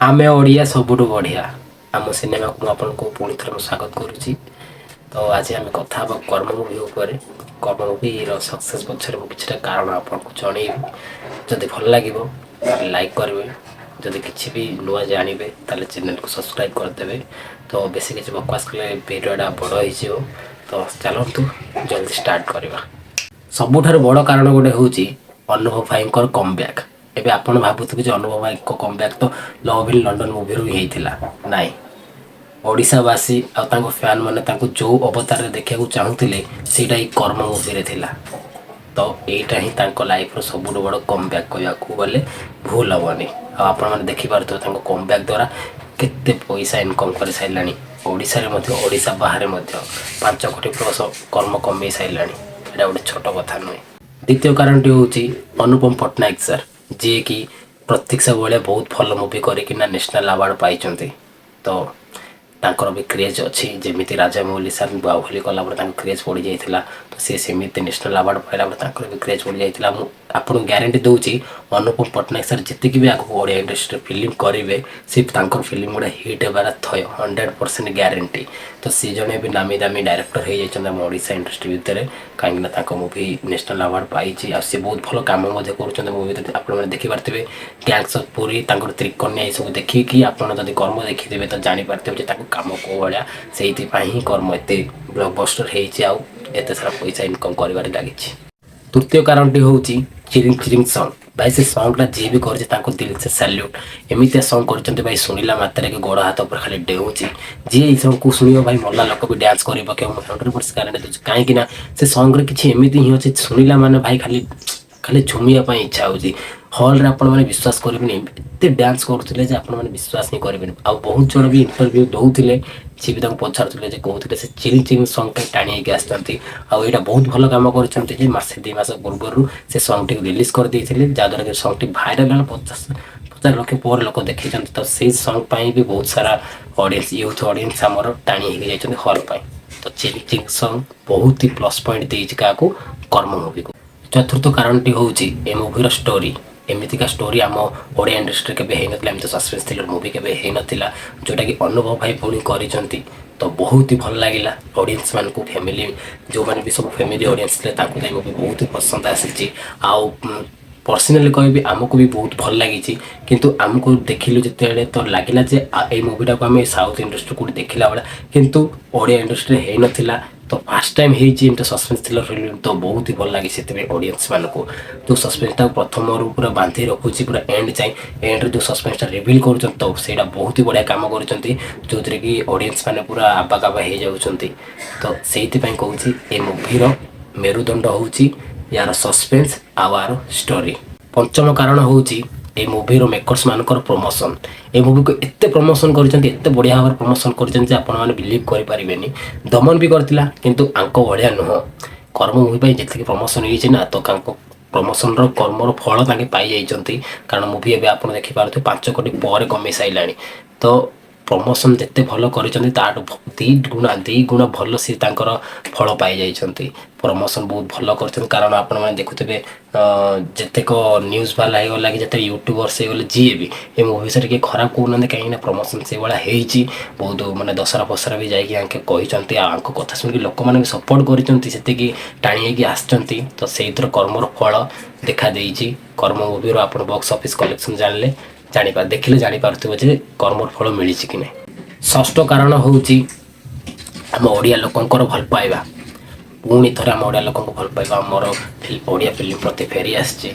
ଆମେ ଓଡ଼ିଆ ସବୁଠୁ ବଢ଼ିଆ। ଆମ ସିନେମାକୁ ମୁଁ ଆପଣଙ୍କୁ ପୁଣି ଥରେ ମୁଁ ସ୍ୱାଗତ କରୁଛି। ତ ଆଜି ଆମେ କଥା ହେବା କର୍ମ ମୁଭି ଉପରେ। କର୍ମ ମୁଭିର ସକ୍ସେସ୍ ପଛରେ ମୁଁ କିଛିଟା କାରଣ ଆପଣଙ୍କୁ ଜଣେଇବି। ଯଦି ଭଲ ଲାଗିବ ତାହେଲେ ଲାଇକ୍ କରିବେ। ଯଦି କିଛି ବି ନୂଆ ଜାଣିବେ ତାହେଲେ ଚ୍ୟାନେଲକୁ ସବସ୍କ୍ରାଇବ୍ କରିଦେବେ। ତ ବେଶୀ କିଛି ବକବାସ କଲେ ଭିଡ଼ିଓଟା ବଡ଼ ହେଇଯିବ। ତ ଚାଲନ୍ତୁ, ଜଲ୍ଦି ଷ୍ଟାର୍ଟ କରିବା। ସବୁଠାରୁ ବଡ଼ କାରଣ ଗୋଟେ ହେଉଛି ଅନୁଭବ ଭାଇଙ୍କର କମ୍ ବ୍ୟାକ୍। ଏବେ ଆପଣ ଭାବୁଥିବେ ଯେ ଅନୁଭବ ଭାଇଙ୍କ କମ୍ ବ୍ୟାକ୍ ତ ଲଭ୍ ଇନ୍ ଲଣ୍ଡନ ମୁଭିରୁ ହିଁ ହେଇଥିଲା। ନାଇଁ, ଓଡ଼ିଶାବାସୀ ଆଉ ତାଙ୍କ ଫ୍ୟାନ୍ ମାନେ ତାଙ୍କୁ ଯେଉଁ ଅବତାରରେ ଦେଖିବାକୁ ଚାହୁଁଥିଲେ, ସେଇଟା ଏଇ କର୍ମ ମୁଭିରେ ଥିଲା। ତ ଏଇଟା ହିଁ ତାଙ୍କ ଲାଇଫ୍ର ସବୁଠୁ ବଡ଼ କମ୍ ବ୍ୟାକ୍ କହିବାକୁ ଗଲେ ଭୁଲ ହେବନି। ଆଉ ଆପଣମାନେ ଦେଖିପାରୁଥିବେ, ତାଙ୍କ କମ୍ ବ୍ୟାକ୍ ଦ୍ୱାରା କେତେ ପଇସା ଇନକମ୍ କରିସାରିଲାଣି। ଓଡ଼ିଶାରେ ମଧ୍ୟ, ଓଡ଼ିଶା ବାହାରେ ମଧ୍ୟ 5 କୋଟି ପ୍ଲସ୍ କର୍ମ କମେଇ ସାରିଲାଣି। ଏଇଟା ଗୋଟେ ଛୋଟ କଥା ନୁହେଁ। ଦ୍ୱିତୀୟ କାରଣଟି ହେଉଛି ଅନୁପମ ପଟ୍ଟନାୟକ ସାର୍, ଯିଏକି ପ୍ରତୀକ୍ଷା ଭଳିଆ ବହୁତ ଭଲ ମୁଭି କରିକିନା ନ୍ୟାସନାଲ୍ ଆୱାର୍ଡ଼ ପାଇଛନ୍ତି। ତ ତାଙ୍କର ବି କ୍ରେଜ୍ ଅଛି। ଯେମିତି ରାଜାମୌଲି ସାର୍ ବାହୁବଲି କଲା ପରେ ତାଙ୍କ କ୍ରେଜ୍ ବଢ଼ିଯାଇଥିଲା, ତ ସିଏ ସେମିତି ନ୍ୟାସନାଲ୍ ଆୱାର୍ଡ଼ ପାଇଲା ପରେ ତାଙ୍କର ବି କ୍ରେଜ୍ ବଢ଼ିଯାଇଥିଲା। ମୁଁ ଆପଣଙ୍କୁ ଗ୍ୟାରେଣ୍ଟି ଦେଉଛି, ଅନୁପମ ପଟ୍ଟନାୟକ ସାର୍ ଯେତିକି ବି ଆଗକୁ ଓଡ଼ିଆ ଇଣ୍ଡଷ୍ଟ୍ରିରେ ଫିଲ୍ମ କରିବେ, ସେ ତାଙ୍କର ଫିଲ୍ମ ଗୁଡ଼ା ହିଟ୍ ହେବାର ଥୟ, 100% ଗ୍ୟାରେଣ୍ଟି। ତ ସିଏ ଜଣେ ଏବେ ନାମୀ ଦାମୀ ଡାଇରେକ୍ଟର ହେଇଯାଇଛନ୍ତି ଆମ ଓଡ଼ିଶା ଇଣ୍ଡଷ୍ଟ୍ରି ଭିତରେ, କାହିଁକିନା ତାଙ୍କ ମୁଭି ନ୍ୟାସନାଲ୍ ଆୱାର୍ଡ଼ ପାଇଛି ଆଉ ସେ ବହୁତ ଭଲ କାମ ମଧ୍ୟ କରୁଛନ୍ତି। ମୁଭି ଭିତରେ ଆପଣମାନେ ଦେଖିପାରୁଥିବେ, ଗ୍ୟାଙ୍ଗସ୍ ଅଫ୍ ପୁରୀ, ତାଙ୍କର ତ୍ରିକନ୍ୟା, ଏସବୁ ଦେଖିକି ଆପଣ ଯଦି କର୍ମ ଦେଖିଥିବେ ତ ଜାଣିପାରିଥିବେ ଯେ ତାଙ୍କ କାମ କେଉଁ ଭଳିଆ। ସେଇଥିପାଇଁ ହିଁ କର୍ମ ଏତେ ବ୍ଲକବଷ୍ଟର ହେଇଛି ଆଉ ଏତେ ସାରା ପଇସା ଇନକମ୍ କରିବାରେ ଲାଗିଛି। ତୃତୀୟ କାରଣଟି ହେଉଛି ଚିରିଂ ଚିରିଂ ସଙ୍ଗ୍। ଭାଇ, ସେ ସଙ୍ଗ୍ଟା ଯିଏ ବି କରିଛି ତାଙ୍କୁ ଦିଲ ସେ ସାଲ୍ୟୁଟ୍। ଏମିତିଆ ସଙ୍ଗ୍ କରିଛନ୍ତି ଭାଇ, ଶୁଣିଲା ମାତ୍ରକେ ଗୋଡ଼ ହାତ ଉପରେ ଖାଲି ଡେଉଁଛି। ଯିଏ ଏଇ ସଙ୍ଗ୍କୁ ଶୁଣିବ ଭାଇ, ମଲା ଲୋକ ବି ଡ୍ୟାନ୍ସ କରି ପକେଇବ। ମୁଁ 100% ଗ୍ୟାରେଣ୍ଟି ଦେଉଛି, କାହିଁକି ନା ସେ ସଙ୍ଗ୍ରେ କିଛି ଏମିତି ହିଁ ଅଛି, ଶୁଣିଲା ମାନେ ଭାଇ ଖାଲି ଖାଲି ଝୁମିବା ପାଇଁ ଇଚ୍ଛା ହେଉଛି। ହଲ୍ରେ ଆପଣମାନେ ବିଶ୍ୱାସ କରିବେନି, ଏତେ ଡ୍ୟାନ୍ସ କରୁଥିଲେ ଯେ ଆପଣମାନେ ବିଶ୍ୱାସ ହିଁ କରିବେନି। ଆଉ ବହୁତ ଜଣ ବି ଇଣ୍ଟରଭ୍ୟୁ ଦେଉଥିଲେ, ସିଏ ବି ତାଙ୍କୁ ପଚାରୁଥିଲେ ଯେ କହୁଥିଲେ ସେ ଚିରିଂ ଚିରିଂ ସଙ୍ଗ୍ କାଇଁ ଟାଣି ହେଇକି ଆସିଛନ୍ତି। ଆଉ ଏଇଟା ବହୁତ ଭଲ କାମ କରିଛନ୍ତି ଯେ ମାସେ 2 ମାସ ପୂର୍ବରୁ ସେ ସଙ୍ଗ୍ଟିକୁ ରିଲିଜ୍ କରିଦେଇଥିଲେ, ଯାହାଦ୍ୱାରା କି ସଙ୍ଗ୍ଟି ଭାଇରାଲ୍ ହେଲା। 50 50 ଲକ୍ଷ ପରେ ଲୋକ ଦେଖିଛନ୍ତି। ତ ସେଇ ସଙ୍ଗ୍ ପାଇଁ ବି ବହୁତ ସାରା ଅଡ଼ିଏନ୍ସ, ୟୁଥ୍ ଅଡ଼ିଏନ୍ସ ଆମର ଟାଣି ହେଇକି ଯାଇଛନ୍ତି ହଲ୍ ପାଇଁ। ତ ଚିରିଂ ଚିରିଂ ସଙ୍ଗ୍ ବହୁତ ହି ପ୍ଲସ୍ ପଏଣ୍ଟ ଦେଇଛି କାହାକୁ? କର୍ମ ମୁଭିକୁ। ଚତୁର୍ଥ କାରଣଟି ହେଉଛି ଏ ମୁଭିର ଷ୍ଟୋରି। ଏମିତିକା ଷ୍ଟୋରି ଆମ ଓଡ଼ିଆ ଇଣ୍ଡଷ୍ଟ୍ରିରେ କେବେ ହେଇନଥିଲା। ଏମିତି ସସ୍ପେନ୍ସ ଥ୍ରିଲର ମୁଭି କେବେ ହେଇନଥିଲା, ଯେଉଁଟାକି ଅନୁଭବ ଭାଇ ପୁଣି କରିଛନ୍ତି। ତ ବହୁତ ହି ଭଲ ଲାଗିଲା ଅଡ଼ିଏନ୍ସ ମାନଙ୍କୁ। ଫ୍ୟାମିଲି, ଯେଉଁମାନେ ବି ସବୁ ଫ୍ୟାମିଲି ଅଡ଼ିଏନ୍ସ ଥିଲେ, ତାଙ୍କୁ ତ ମୁଭି ବହୁତ ହି ପସନ୍ଦ ଆସିଛି। ଆଉ ପର୍ସନାଲି କହିବି, ଆମକୁ ବି ବହୁତ ଭଲ ଲାଗିଛି। କିନ୍ତୁ ଆମକୁ ଦେଖିଲୁ ଯେତେବେଳେ ତ ଲାଗିଲା ଯେ ଏଇ ମୁଭିଟାକୁ ଆମେ ସାଉଥ୍ ଇଣ୍ଡଷ୍ଟ୍ରି କେଉଁଠି ଦେଖିଲା ଭଳିଆ, କିନ୍ତୁ ଓଡ଼ିଆ ଇଣ୍ଡଷ୍ଟ୍ରିରେ ହେଇନଥିଲା। ତ ଫାର୍ଷ୍ଟ ଟାଇମ୍ ହେଇଛି ଏମିତି ସସ୍ପେନ୍ସ ଥ୍ରିଲର ଫିଲ୍ମ, ତ ବହୁତ ହି ଭଲ ଲାଗିଛି ସେଥିପାଇଁ ଅଡ଼ିଏନ୍ସ ମାନଙ୍କୁ। ଯେଉଁ ସସ୍ପେନ୍ସଟାକୁ ପ୍ରଥମରୁ ପୁରା ବାନ୍ଧି ରଖୁଛି ପୁରା ଏଣ୍ଡ ଯାଏଁ, ଏଣ୍ଡରେ ଯେଉଁ ସସ୍ପେନ୍ସଟା ରିଭିଲ୍ କରୁଛନ୍ତି, ତ ସେଇଟା ବହୁତ ହି ବଢ଼ିଆ କାମ କରୁଛନ୍ତି, ଯେଉଁଥିରେ କି ଅଡ଼ିଏନ୍ସ ମାନେ ପୁରା ଆବାକାବା ହେଇଯାଉଛନ୍ତି। ତ ସେଇଥିପାଇଁ କହୁଛି, ଏ ମୁଭିର ମେରୁଦଣ୍ଡ ହେଉଛି ୟାର ସସ୍ପେନ୍ସ ଆଉ ୟାର ଷ୍ଟୋରି। ପଞ୍ଚମ କାରଣ ହେଉଛି ଏଇ ମୁଭିର ମେକର୍ସ ମାନଙ୍କର ପ୍ରମୋସନ୍। ଏ ମୁଭିକୁ ଏତେ ପ୍ରମୋସନ୍ କରିଛନ୍ତି, ଏତେ ବଢ଼ିଆ ଭାବରେ ପ୍ରମୋସନ୍ କରିଛନ୍ତି ଯେ ଆପଣମାନେ ବିଲିଭ୍ କରିପାରିବେନି। ଦମନ ବି କରିଥିଲା, କିନ୍ତୁ ଆଙ୍କ ଭଳିଆ ନୁହଁ। କର୍ମ ମୁଭି ପାଇଁ ଯେତିକି ପ୍ରମୋସନ୍ ହେଇଛି ନା, ତ ତାଙ୍କ ପ୍ରମୋସନ୍ର କର୍ମର ଫଳ ତାଙ୍କେ ପାଇଯାଇଛନ୍ତି। କାରଣ ମୁଭି ଏବେ ଆପଣ ଦେଖିପାରୁଥିବେ, 5 କୋଟି ପରେ କମେଇ ସାରିଲାଣି। ତ ପ୍ରମୋସନ୍ ଯେତେ ଭଲ କରିଛନ୍ତି, ତାଠୁ 2 ଗୁଣା 2 ଗୁଣ ଭଲ ସିଏ ତାଙ୍କର ଫଳ ପାଇଯାଇଛନ୍ତି। ପ୍ରମୋସନ୍ ବହୁତ ଭଲ କରିଛନ୍ତି, କାରଣ ଆପଣମାନେ ଦେଖୁଥିବେ, ଯେତେକ ନ୍ୟୁଜ୍ ବାଲା ହେଇଗଲା କି ଯେତେ ୟୁଟ୍ୟୁବର୍ସ ହେଇଗଲେ, ଯିଏ ବି ଏ ମୁଭି ବିଷୟରେ କିଏ ଖରାପ କହୁନାହାନ୍ତି, କାହିଁକିନା ପ୍ରମୋସନ୍ ସେଇଭଳିଆ ହେଇଛି ବହୁତ। ମାନେ ଦଶହରା ଫସରା ବି ଯାଇକି ଆଙ୍କେ କହିଛନ୍ତି ଆଉ ଆଙ୍କ କଥା ଶୁଣିକି ଲୋକମାନେ ବି ସପୋର୍ଟ କରିଛନ୍ତି, ସେତିକି ଟାଣି ହେଇକି ଆସିଛନ୍ତି। ତ ସେଇଥିର କର୍ମର ଫଳ ଦେଖା ଦେଇଛି। କର୍ମ ମୁଭିର ଆପଣ ବକ୍ସ ଅଫିସ୍ କଲେକ୍ସନ୍ ଜାଣିଲେ ଜାଣିପାର ଦେଖିଲେ ଜାଣିପାରୁଥିବ ଯେ କର୍ମର ଫଳ ମିଳିଛି କି ନାହିଁ। ଷଷ୍ଠ କାରଣ ହେଉଛି ଆମ ଓଡ଼ିଆ ଲୋକଙ୍କର ଭଲ ପାଇବା। ପୁଣି ଥରେ ଆମ ଓଡ଼ିଆ ଲୋକଙ୍କୁ ଭଲ ପାଇବା ଆମର ଓଡ଼ିଆ ଫିଲ୍ମ ପ୍ରତି ଫେରି ଆସିଛି।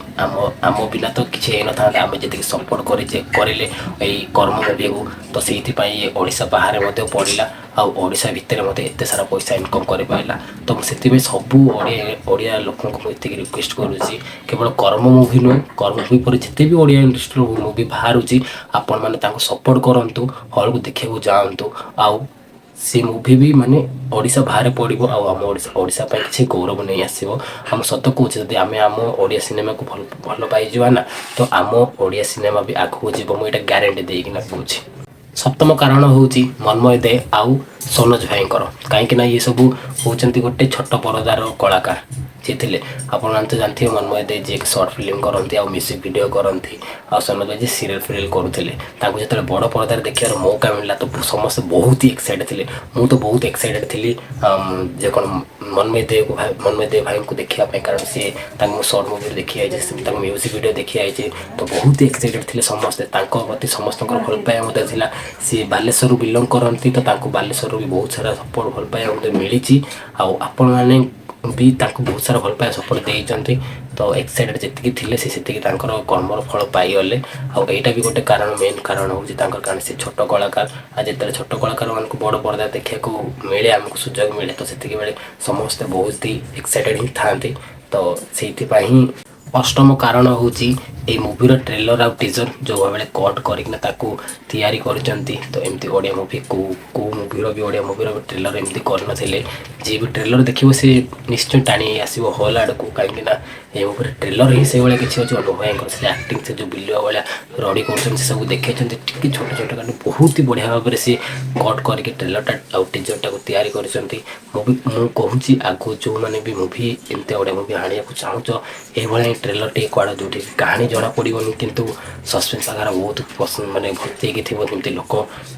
ଆମ ବିନା ତ କିଛି ହେଇନଥାନ୍ତା। ଆମେ ଯେତିକି ସପୋର୍ଟ କରିଛେ, କରିଲେ ଏଇ କର୍ମ ମୁଭିକୁ, ତ ସେଇଥିପାଇଁ ଇଏ ଓଡ଼ିଶା ବାହାରେ ମଧ୍ୟ ପଡ଼ିଲା ଆଉ ଓଡ଼ିଶା ଭିତରେ ମଧ୍ୟ ଏତେ ସାରା ପଇସା ଇନକମ୍ କରିପାରିଲା। ତ ମୁଁ ସେଥିପାଇଁ ସବୁ ଓଡ଼ିଆ ଓଡ଼ିଆ ଲୋକଙ୍କୁ ମୁଁ ଏତିକି ରିକ୍ୱେଷ୍ଟ କରୁଛି, କେବଳ କର୍ମ ମୁଭି ନୁହେଁ, କର୍ମ ମୁଭି ପରେ ଯେତେ ବି ଓଡ଼ିଆ ଇଣ୍ଡଷ୍ଟ୍ରିର ମୁଭି ବାହାରୁଛି, ଆପଣମାନେ ତାଙ୍କୁ ସପୋର୍ଟ କରନ୍ତୁ, ହଲ୍କୁ ଦେଖିବାକୁ ଯାଆନ୍ତୁ। ଆଉ ସେ ମୁଭି ବି ମାନେ ଓଡ଼ିଶା ବାହାରେ ପଡ଼ିବ ଆଉ ଆମ ଓଡ଼ିଶା ଓଡ଼ିଶା ପାଇଁ କିଛି ଗୌରବ ନେଇ ଆସିବ। ଆଉ ମୁଁ ସତ କହୁଛି, ଯଦି ଆମେ ଆମ ଓଡ଼ିଆ ସିନେମାକୁ ଭଲ ଭଲ ପାଇଯିବା ନା, ତ ଆମ ଓଡ଼ିଆ ସିନେମା ବି ଆଗକୁ ଯିବ। ମୁଁ ଏଇଟା ଗ୍ୟାରେଣ୍ଟି ଦେଇକିନା କହୁଛି। ସପ୍ତମ କାରଣ ହେଉଛି ମନ୍ମୟ ଦେ ଆଉ ସନୋଜ ଭାଇଙ୍କର, କାହିଁକି ନା ଇଏ ସବୁ ହେଉଛନ୍ତି ଗୋଟେ ଛୋଟ ପରଦାର କଳାକାର, ଯିଏ ଥିଲେ, ଆପଣମାନେ ତ ଜାଣିଥିବେ, ମନ୍ମୟ ଦେ ଯିଏକି ସର୍ଟ ଫିଲ୍ମ କରନ୍ତି ଆଉ ମ୍ୟୁଜିକ୍ ଭିଡ଼ିଓ କରନ୍ତି, ଆଉ ସନୋଜ ଭାଇ ଯିଏ ସିରିଏଲ୍ ଫିରିଏଲ୍ କରୁଥିଲେ, ତାଙ୍କୁ ଯେତେବେଳେ ବଡ଼ ପରଦାରେ ଦେଖିବାର ମୌକା ମିଳିଲା, ତ ସମସ୍ତେ ବହୁତ ହି ଏକ୍ସାଇଟେଡ଼ ଥିଲେ। ମୁଁ ତ ବହୁତ ଏକ୍ସାଇଟେଡ଼ ଥିଲି ଯେ କ'ଣ ମନ୍ମୟ ଦେବକୁ, ମନ୍ମୟ ଦେବ ଭାଇଙ୍କୁ ଦେଖିବା ପାଇଁ, କାରଣ ସିଏ ତାଙ୍କୁ ମୁଁ ସର୍ଟ ମୁଭିରେ ଦେଖି ଯାଇଛି, ତାଙ୍କ ମ୍ୟୁଜିକ୍ ଭିଡ଼ିଓ ଦେଖି ଯାଇଛି। ତ ବହୁତ ଏକ୍ସାଇଟେଡ଼ ଥିଲେ ସମସ୍ତେ। ତାଙ୍କ ପ୍ରତି ସମସ୍ତଙ୍କର ଭଲ ପାଇବା ମଧ୍ୟ ଥିଲା। ସିଏ ବାଲେଶ୍ୱରରୁ ବିଲଙ୍ଗ କରନ୍ତି, ତ ତାଙ୍କୁ ବାଲେଶ୍ୱରରୁ ବି ବହୁତ ସାରା ସପୋର୍ଟ, ଭଲ ପାଇବା ମଧ୍ୟ ମିଳିଛି। ଆଉ ଆପଣମାନେ ବି ତାଙ୍କୁ ବହୁତ ସାରା ଭଲ ପାଇବା, ସପୋର୍ଟ ଦେଇଛନ୍ତି। ତ ଏକ୍ସାଇଟେଡ଼ ଯେତିକି ଥିଲେ, ସେ ସେତିକି ତାଙ୍କର କର୍ମର ଫଳ ପାଇଗଲେ। ଆଉ ଏଇଟା ବି ଗୋଟେ କାରଣ, ମେନ୍ କାରଣ ହେଉଛି ତାଙ୍କର, କାରଣ ସେ ଛୋଟ କଳାକାର। ଆଉ ଯେତେବେଳେ ଛୋଟ କଳାକାରମାନଙ୍କୁ ବଡ଼ ପରଦା ଦେଖିବାକୁ ମିଳେ, ଆମକୁ ସୁଯୋଗ ମିଳେ, ତ ସେତିକି ବେଳେ ସମସ୍ତେ ବହୁତ ହି ଏକ୍ସାଇଟେଡ଼ ହିଁ ଥାଆନ୍ତି। ତ ସେଇଥିପାଇଁ ହିଁ ଅଷ୍ଟମ କାରଣ ହେଉଛି ଏଇ ମୁଭିର ଟ୍ରେଲର ଆଉ ଟିଜର ଯେଉଁ ଭାବରେ କଟ୍ କରିକିନା ତାକୁ ତିଆରି କରିଛନ୍ତି। ତ ଏମିତି ଓଡ଼ିଆ ମୁଭି କେଉଁ କେଉଁ ମୁଭିର ବି, ଓଡ଼ିଆ ମୁଭିର ବି ଟ୍ରେଲର ଏମିତି କରିନଥିଲେ। ଯିଏ ବି ଟ୍ରେଲର ଦେଖିବ, ସେ ନିଶ୍ଚୟ ଟାଣି ହେଇ ଆସିବ ହଲ୍ ଆଡ଼କୁ, କାହିଁକିନା ଏ ମୁଭିର ଟ୍ରେଲର ହିଁ ସେଇଭଳିଆ କିଛି ଅଛି। ଅନୁଭବ ଭାଇଙ୍କର ସେ ଆକ୍ଟିଂ, ସେ ଯେଉଁ ବିଲୁଆ ଭଳିଆ ରଡ଼ି କରୁଛନ୍ତି, ସେ ସବୁ ଦେଖେଇଛନ୍ତି ଟିକେ ଛୋଟ ଛୋଟ କାରଣ ବହୁତ ହି ବଢ଼ିଆ ଭାବରେ ସିଏ କଟ୍ କରିକି ଟ୍ରେଲରଟା ଆଉ ଟିଜରଟାକୁ ତିଆରି କରିଛନ୍ତି। ମୁଁ ବି ମୁଁ କହୁଛି, ଆଗକୁ ଯେଉଁମାନେ ବି ମୁଭି, ଏମିତି ଓଡ଼ିଆ ମୁଭି ଆଣିବାକୁ ଚାହୁଁଛ, ଏଇଭଳିଆ ହିଁ ଟ୍ରେଲର ଟିକେ କୁଆଡ଼େ ଯେଉଁଠି କାହାଣୀ ଜଣା ପଡ଼ିବନି, କିନ୍ତୁ ସସ୍ପେନ୍ସ ଆକାର ବହୁତ ପସନ୍ଦ, ମାନେ ଭର୍ତ୍ତି ହେଇକି ଥିବ, ଯେମିତି ଲୋକ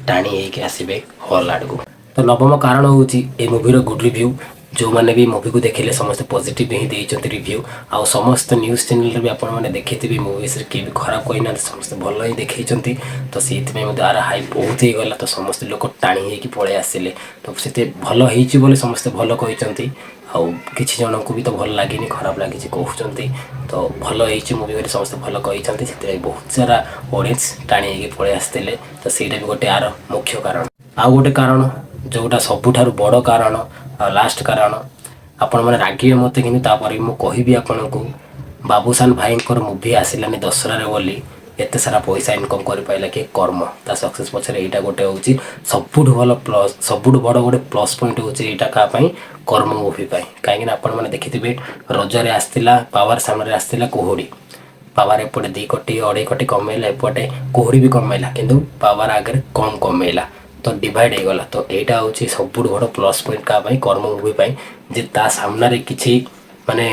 ଟାଣି ହେଇକି ଆସିବେ ହଲ୍ ଆଡ଼କୁ। ତ ନବମ କାରଣ ହେଉଛି ଏ ମୁଭିର ଗୁଡ୍ ରିଭ୍ୟୁ। ଯେଉଁମାନେ ବି ମୁଭିକୁ ଦେଖିଲେ, ସମସ୍ତେ ପଜିଟିଭ୍ ହିଁ ଦେଇଛନ୍ତି ରିଭ୍ୟୁ। ଆଉ ସମସ୍ତ ନ୍ୟୁଜ୍ ଚ୍ୟାନେଲରେ ବି ଆପଣମାନେ ଦେଖିଥିବେ, ମୁଭି ବିଷୟରେ କିଏ ବି ଖରାପ କହିନାହାନ୍ତି, ସମସ୍ତେ ଭଲ ହିଁ ଦେଖେଇଛନ୍ତି। ତ ସେଇଥିପାଇଁ ମଧ୍ୟ ଆର ହାଇପ୍ ବହୁତ ହେଇଗଲା। ତ ସମସ୍ତେ ଲୋକ ଟାଣି ହେଇକି ପଳେଇ ଆସିଲେ। ତ ସେତେ ଭଲ ହେଇଛି ବୋଲି ସମସ୍ତେ ଭଲ କହିଛନ୍ତି। ଆଉ କିଛି ଜଣଙ୍କୁ ବି ତ ଭଲ ଲାଗିନି, ଖରାପ ଲାଗିଛି କହୁଛନ୍ତି। ତ ଭଲ ହେଇଛି ମୁଭି ବୋଲି ସମସ୍ତେ ଭଲ କହିଛନ୍ତି, ସେଥିପାଇଁ ବହୁତ ସାରା ଅଡ଼ିଏନ୍ସ ଟାଣି ହେଇକି ପଳେଇ ଆସିଥିଲେ। ତ ସେଇଟା ବି ଗୋଟେ ଆର ମୁଖ୍ୟ କାରଣ। ଆଉ ଗୋଟେ କାରଣ, ଯେଉଁଟା ସବୁଠାରୁ ବଡ଼ କାରଣ ଆଉ ଲାଷ୍ଟ କାରଣ, ଆପଣମାନେ ରାଗିବେ ମୋତେ, କିନ୍ତୁ ତାପରେ ବି ମୁଁ କହିବି ଆପଣଙ୍କୁ, ବାବୁସାନ ଭାଇଙ୍କର ମୁଭି ଆସିଲାନି ଦଶହରାରେ ବୋଲି ଏତେ ସାରା ପଇସା ଇନକମ୍ କରିପାରିଲା କି କର୍ମ। ତା ସକ୍ସେସ୍ ପଛରେ ଏଇଟା ଗୋଟେ ହେଉଛି ସବୁଠୁ ଭଲ ପ୍ଲସ୍, ସବୁଠୁ ବଡ଼ ଗୋଟେ ପ୍ଲସ୍ ପଏଣ୍ଟ ହେଉଛି ଏଇଟା। କାହା ପାଇଁ? କର୍ମ ମୁଭି ପାଇଁ। କାହିଁକିନା ଆପଣମାନେ ଦେଖିଥିବେ, ରଜରେ ଆସିଥିଲା ପାୱାର, ସାମ୍ନାରେ ଆସିଥିଲା କୁହୁଡ଼ି। ପାୱାର ଏପଟେ 2 କୋଟି, 2.5 କୋଟି କମେଇଲା, ଏପଟେ କୁହୁଡ଼ି ବି କମେଇଲା, କିନ୍ତୁ ପାୱାର ଆଗରେ କମ୍ କମେଇଲା। ତ ଡିଭାଇଡ଼ ହେଇଗଲା। ତ ଏଇଟା ହେଉଛି ସବୁଠୁ ବଡ଼ ପ୍ଲସ୍ ପଏଣ୍ଟ କାହା ପାଇଁ? କର୍ମ ମୁଭି ପାଇଁ, ଯେ ତା ସାମ୍ନାରେ କିଛି ମାନେ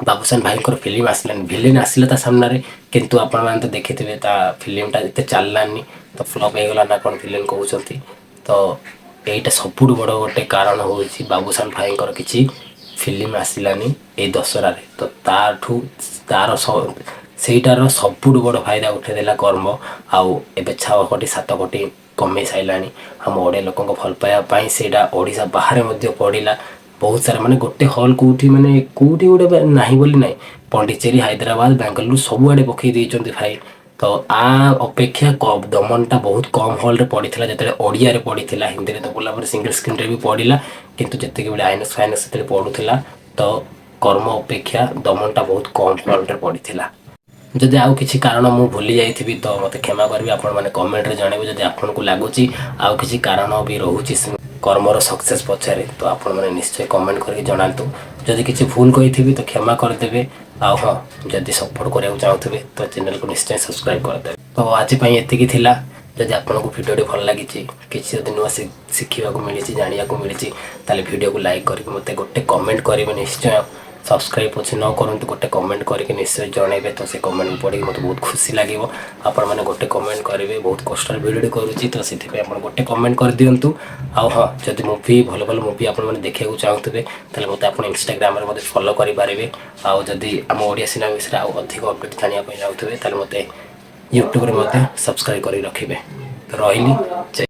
ବାବୁସାନ ଭାଇଙ୍କର ଫିଲ୍ମ ଆସିଲାନି। ଭିଲେନ୍ ଆସିଲା ତା ସାମ୍ନାରେ, କିନ୍ତୁ ଆପଣମାନେ ତ ଦେଖିଥିବେ, ତା ଫିଲ୍ମଟା ଏତେ ଚାଲିଲାନି, ତ ଫ୍ଲପ୍ ହେଇଗଲା ନା କ'ଣ ଭିଲେନ୍ କହୁଛନ୍ତି। ତ ଏଇଟା ସବୁଠୁ ବଡ଼ ଗୋଟେ କାରଣ ହେଉଛି, ବାବୁସାନ ଭାଇଙ୍କର କିଛି ଫିଲ୍ମ ଆସିଲାନି ଏଇ ଦଶହରାରେ। ତ ତାଠୁ ତାର ସେଇଟାର ସବୁଠୁ ବଡ଼ ଫାଇଦା ଉଠେଇଦେଲା କର୍ମ। ଆଉ ଏବେ 6 କୋଟି, 7 କୋଟି କମେଇ ସାରିଲାଣି। ଆମ ଓଡ଼ିଆ ଲୋକଙ୍କ ଭଲ ପାଇବା ପାଇଁ ସେଇଟା ଓଡ଼ିଶା ବାହାରେ ମଧ୍ୟ ପଡ଼ିଲା। ବହୁତ ସାରା ମାନେ ଗୋଟେ ହଲ୍ କେଉଁଠି, ମାନେ କେଉଁଠି ଗୋଟେ ନାହିଁ ବୋଲି ନାହିଁ, ପଣ୍ଡିଚେରୀ, ହାଇଦ୍ରାବାଦ, ବାଙ୍ଗାଲୋର ସବୁଆଡ଼େ ପକେଇ ଦେଇଛନ୍ତି ଭାଇ। ତ ଆ ଅପେକ୍ଷା ଦମନଟା ବହୁତ କମ୍ ହଲ୍ରେ ପଡ଼ିଥିଲା ଯେତେବେଳେ ଓଡ଼ିଆରେ ପଡ଼ିଥିଲା। ହିନ୍ଦୀରେ ତ ପଡ଼ିଲା ପରେ ସିଙ୍ଗଲ ସ୍କ୍ରିନ୍ରେ ବି ପଡ଼ିଲା, କିନ୍ତୁ ଯେତିକି ବେଳେ ଆଇନକ୍ସ ଫାଇନକ୍ସ ସେତେବେଳେ ପଡ଼ୁଥିଲା, ତ କର୍ମ ଅପେକ୍ଷା ଦମନଟା ବହୁତ କମ୍ ହଲ୍ରେ ପଡ଼ିଥିଲା। ଯଦି ଆଉ କିଛି କାରଣ ମୁଁ ଭୁଲି ଯାଇଥିବି, ତ ମୋତେ କ୍ଷମା କରିବେ। ଆପଣମାନେ କମେଣ୍ଟରେ ଜଣାଇବେ, ଯଦି ଆପଣଙ୍କୁ ଲାଗୁଛି ଆଉ କିଛି କାରଣ ବି ରହୁଛି କର୍ମର ସକ୍ସେସ୍ ପଛରେ, ତ ଆପଣମାନେ ନିଶ୍ଚୟ କମେଣ୍ଟ କରିକି ଜଣାନ୍ତୁ। ଯଦି କିଛି ଭୁଲ କହିଥିବି, ତ କ୍ଷମା କରିଦେବେ। ଆଉ ହଁ, ଯଦି ସପୋର୍ଟ କରିବାକୁ ଚାହୁଁଥିବେ, ତ ଚ୍ୟାନେଲକୁ ନିଶ୍ଚୟ ସବସ୍କ୍ରାଇବ୍ କରିଦେବେ। ତ ଆଜି ପାଇଁ ଏତିକି ଥିଲା। ଯଦି ଆପଣଙ୍କୁ ଭିଡ଼ିଓଟି ଭଲ ଲାଗିଛି, କିଛି ଯଦି ନୂଆ ଶିଖିବାକୁ ମିଳିଛି, ଜାଣିବାକୁ ମିଳିଛି, ତାହେଲେ ଭିଡ଼ିଓକୁ ଲାଇକ୍ କରିକି ମୋତେ ଗୋଟେ କମେଣ୍ଟ କରିବେ ନିଶ୍ଚୟ। ସବସ୍କ୍ରାଇବ୍ ପଛେ ନ କରନ୍ତୁ, ଗୋଟେ କମେଣ୍ଟ କରିକି ନିଶ୍ଚୟ ଜଣାଇବେ। ତ ସେ କମେଣ୍ଟ ପଢ଼ିକି ମୋତେ ବହୁତ ଖୁସି ଲାଗିବ। ଆପଣମାନେ ଗୋଟେ କମେଣ୍ଟ କରିବେ, ବହୁତ କଷ୍ଟରେ ଭିଡ଼ିଓଟି କରୁଛି, ତ ସେଥିପାଇଁ ଆପଣ ଗୋଟେ କମେଣ୍ଟ କରିଦିଅନ୍ତୁ। ଆଉ ହଁ, ଯଦି ମୁଭି, ଭଲ ଭଲ ମୁଭି ଆପଣମାନେ ଦେଖିବାକୁ ଚାହୁଁଥିବେ, ତାହେଲେ ମୋତେ ଆପଣ ଇନଷ୍ଟାଗ୍ରାମରେ ମୋତେ ଫଲୋ କରିପାରିବେ। ଆଉ ଯଦି ଆମ ଓଡ଼ିଆ ସିନେମା ବିଷୟରେ ଆଉ ଅଧିକ ଅପଡ଼େଟ୍ ଜାଣିବା ପାଇଁ ଚାହୁଁଥିବେ, ତାହେଲେ ମୋତେ ୟୁଟ୍ୟୁବରେ ମଧ୍ୟ ସବସ୍କ୍ରାଇବ୍ କରି ରଖିବେ। ତ ରହିଲି, ଜୟ